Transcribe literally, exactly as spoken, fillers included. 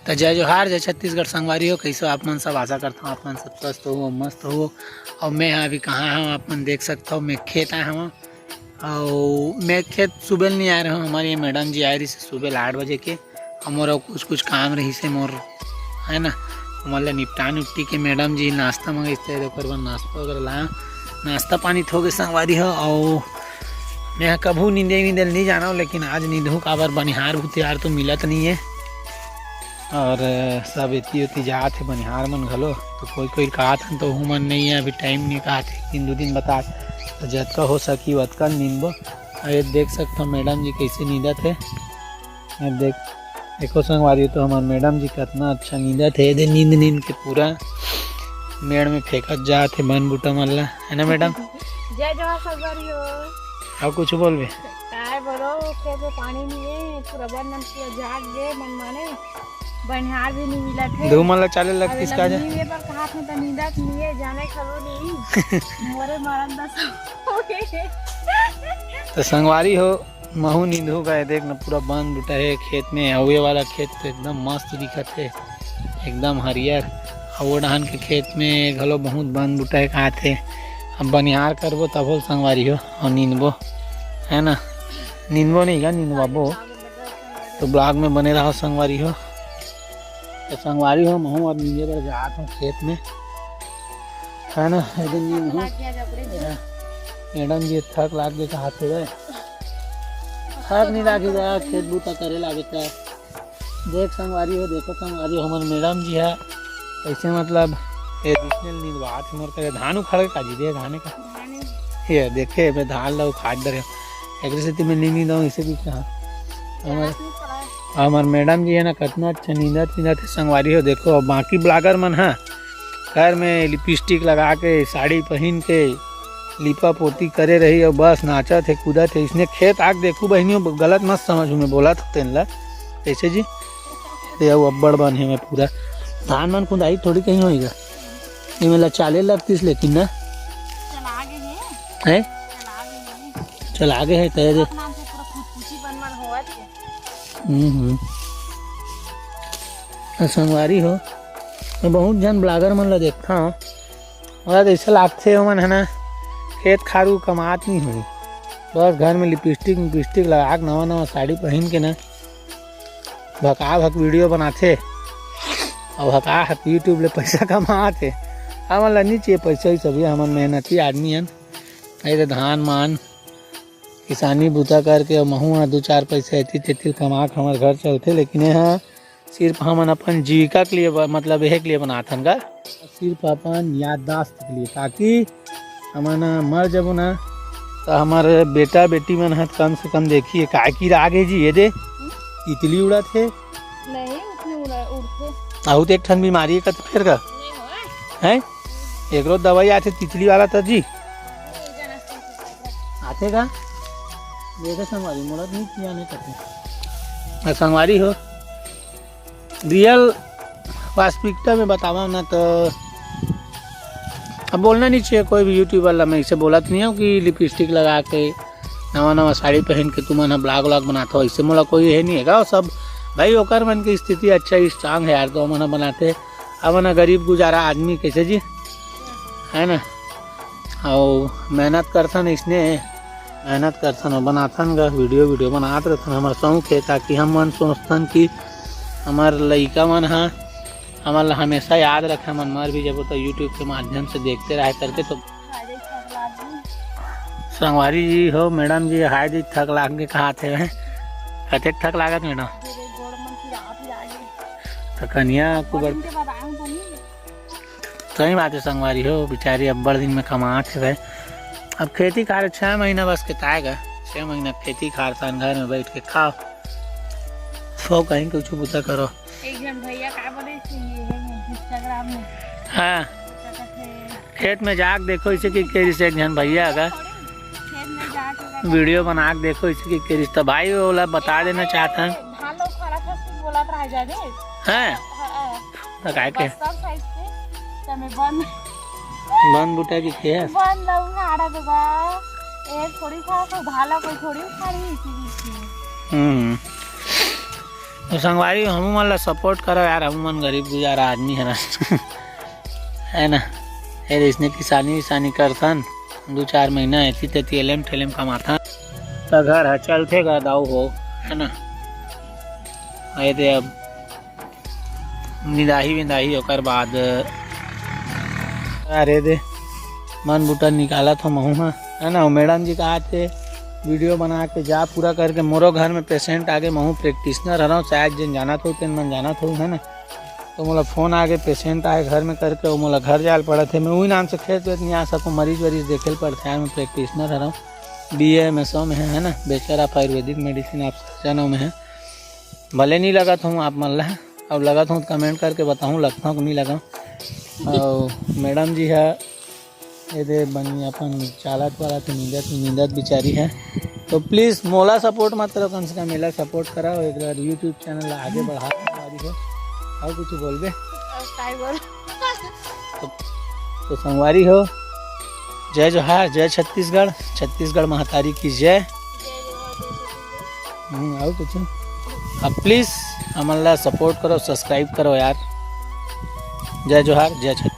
त जय जोहार, जय छत्तीसगढ़ संगवारी हो। कइसे हो आप मन सब? आशा करथंव आप मन सब स्वस्थ हो, मस्त हो। अउ मैं ह अभी कहाँ हंव, आप मन देख सकथव, मैं खेत आय हंव। अउ मैं खेत सुबह ले नइ आय रहेंव, हमर ये मैडम जी आय रहिस सुबह ले आठ बजे के। अउ मोर अउ कुछ कुछ काम रहिस हे मोर, है ना, ओमन ला निपटा निपटी के मैडम जी नाश्ता मंगाइस, त ओकर बर नाश्ता वगैरह ला, नाश्ता पानी त होगे संगवारी हो। अउ मैं ह कभू नींदे वींदे ल नइ जानंव, लेकिन आज नींदहूं, काबर बनिहार भूतिहार तो मिलत नइ हे। अउ सब एती ओती जात हे बनिहार मन घलो, तो कोई कोई काहत हन तो ओहू मन नइ हे, अभी टाइम नइ हे काहत हे, एक दिन दू दिन बतात, तो जतका हो सकी ओतका नींदबो। अउ ये देख सकथव मैडम जी कइसे नींदत हे, ये देख, देखो संगवारी, तो हमर मैडम जी कतना अच्छा नींदत हे, ये दे नींद नींद के पूरा मेड़ में फेंकत जात हे बन बूटा मन ला, है ना मैडम? जय जोहार संगवारी हो। अउ कुछ बोलबे? काय बोलो, खेत में पानी नइ हे, पूरा बन मन पूरा जाग गे, मन माने बनिहार भी नइ मिलत हे। धूम मन ला चाले लगतिस का जा? नींदे बर कहात हंव त नींदत नइ हे, जाने खलो नइ। मोरे मरन दस हो गे। त संगवारी हो, महू नींदहूं का, ये देख न, पूरा बन बूटा हे खेत में। अउ ये वाला खेत तो एकदम मस्त दिखत हे, एकदम हरियर। अउ वो डहन के खेत में घलो बहुत बन बूटा हे, काहत हे। अब बनिहार करबो तभो ल संगवारी हो, अउ नींदबो, है ना? नींदबो नहीं गा, नींदवाबो। तो vlog में बने रहव संगवारी हो। तो संगवारी हो, महू अब नींदे बर जात हंव खेत में, है ना? ये दे नींदहूं। लाग गया जबरे जी। मैडम जी थक लाग गे काहत हे। थक नइ लागे गा, खेत बूता करे लागे त। देख संगवारी हो, देखो संगवारी हो, हमर मैडम जी ह कइसे, मतलब, ये दूसरे नींदवात हे मोर करा। धान उखाड़े का जी, दे धाने का। धाने। ये देखे, मैं धान ला उखाड़ डरे हंव। एकरे सेती मैं नइ नींदंव, इसे भी कहा। हमर, हमर मैडम जी हे ना, कतना अच्छा नींदत नींदत हे संगवारी हो। देखो, अब बाकी vlogger मन ह घर में lipstick लगा के, साड़ी पहिन के, लिपा पोती करे रही अउ बस नाचत हे, कूदत हे। इसने खेत आके देखू बहिनी हो, गलत मत समझू, मैं बोलत हंव तेन ला। कइसे जी? ये अउ अब्बड़ बन हे मैं पूरा। धान मन कुंदाई थोड़ी कहीं होई गा। ये मेला चाले लगतिस लेकिन ना। चला गे हे। हैं? चला गे हे। चला गे हे, तय दे। नाम से पूरा फुचफुची बन बन होवत हे। हम्म, हम्म। त संगवारी हो, मैं बहुत झन vlogger मन ला देखथंव, मोला तो अइसे लागथे, ओमन ह ना, खेत खारू कमात नइ होही, बस घर में lipstick विपिस्टिक लगा के, नवा नवा साड़ी पहिन के ना, भका भक video बनाथे, अउ भका भक YouTube ले पइसा कमात हे। हमन ला नइ चाहिए पइसा, ये सब, हमन मेहनती आदमी हन। ये तो धान मान किसानी बूता करके अउ महू ह दू चार पइसा एती तेती कमा के हमर घर चलथे, लेकिन ये ह सिर्फ हमन अपन जीविका के लिए ब-, मतलब एहे के लिए बनात हन गा, सिर्फ अपन याददाश्त के लिए, ताकि हमन मर जबो ना, त हमर बेटा बेटी मन ह कम से कम देखही, काय कीरा आगे जी, ये दे, तितली उड़त हे। नहीं, उसने उड़ा, उड़ते। आहू तो एक ठन बीमारी हे, कत फेर का? नहीं होय। हैं? एकरो दवाई आथे तितली वाला त जी। आथे का? देखे संगवारी, मोला नहीं किया नहीं करते। आ, संगवारी हो, real वास्तविकता में बतावा ना तो, अब बोलना नहीं चाहिए कोई भी YouTuber ला, मैं इसे बोलत नहीं हूँ कि lipstick लगा के, नवा नवा साड़ी पहन के तुमन ह vlog व्लॉग बनात हो, इससे मोला कोई ये नहीं है गा। सब भाई ओकर मन की स्थिति अच्छा, strong है यार, तो हमन ह बनाते, हमन ह गरीब गुजारा आदमी, कैसे जी, है ना? अउ मेहनत करथन, इसने मेहनत करथन अउ बनाथन गा, video video बनात रहथन। हमर शौक हे, ताकि हमन सोचथन कि हमर लइका मन ह हमन ला हमेशा याद रखे, हमन मर भी जबो तो YouTube के माध्यम से देखते रहे करके। तो संगवारी जी हो, मैडम जी हाय जी थक लाग के कहात हे, कतेक थक लागत मैडम? तो कनिया कुबर सही बात है संगवारी हो, बिचारी अब्बड़ दिन में कमात हे भाई। अब खेती खार छह महीना बस के ताएगा, छह महीना खेती खार तान घर में बैठ के खाओ, सो कहीं कुछ बुता करो। एक जन भैया का बोले कि ये है Instagram में। हाँ। क्या कहते हैं? खेत में जाके देखो इसे कि कह रही से एक जन भैया का। खेत में जाके video बना के देखो इसे कि कह रही से। तो भाई वो वाला बता देना चाहता है। धान लोग खड़ा था, कुछ बोला था जाने। हैं? हाँ, हाँ। तो काय के? बस्तर side के, तमे बन। बन बूटा की खेस? बन लोग उखाड़ा देगा। ए, थोड़ी खा, कोई भाला कोई थोड़ी उखाड़ी इसी बीच में। हम्म। तो संगवारी, हमू मन ला सपोर्ट करो यार, हमू मन गरीब गुजारा आदमी हरन। है ना? ये इसने किसानी विसानी करथन, दू चार महीना एती तेती एलेम ठेलेम कमाथन, त घर ह चलथे गा दाऊ हो, है ना? ये दे अब निदाही विदाही, ओकर बाद अरे दे मन बूटा निकालत हो महू हा, है ना? मैडम जी कहा थे वीडियो बना के जा पूरा करके, मोरो घर में पेशेंट आगे, महू प्रैक्टिशनर हरव, शायद जिन जानत हो तेन मन जानत हो, है ना? तो मोला फोन आगे, पेशेंट आए घर में करके, वो मोला घर जाए ल पड़त हे। मैं वही नाम से खेत वेत नहीं आ सकूँ, मरीज वरीज देखे ल पड़थे। मैं प्रैक्टिशनर हरव, बी ए एम एस ओ में है, है ना? बैचलर ऑफ आयुर्वेदिक मेडिसिन, आप सर्जन में है। भले नहीं लगत हूँ आप मन ला, अब लगत हूँ तो कमेंट करके बताऊँ, लगता हूँ कि नहीं लगा। और मैडम जी है, ये दे बनी अपन चालत वाला तो नींदत नींदत बिचारी है। तो प्लीज मोला सपोर्ट मत करो, कम से कम एला सपोर्ट कराओ, एक बार यूट्यूब चैनल ला आगे बढ़ा, संगवारी हो। और कुछ बोलबे? और काय बोल? तो, तो संगवारी हो, जय जोहार, जय छत्तीसगढ़, छत्तीसगढ़ महतारी की जय। हम्म, और कुछ? अब प्लीज हमन ला सपोर्ट करो, सब्सक्राइब करो यार। जय जोहार, जय छत्तीसगढ़।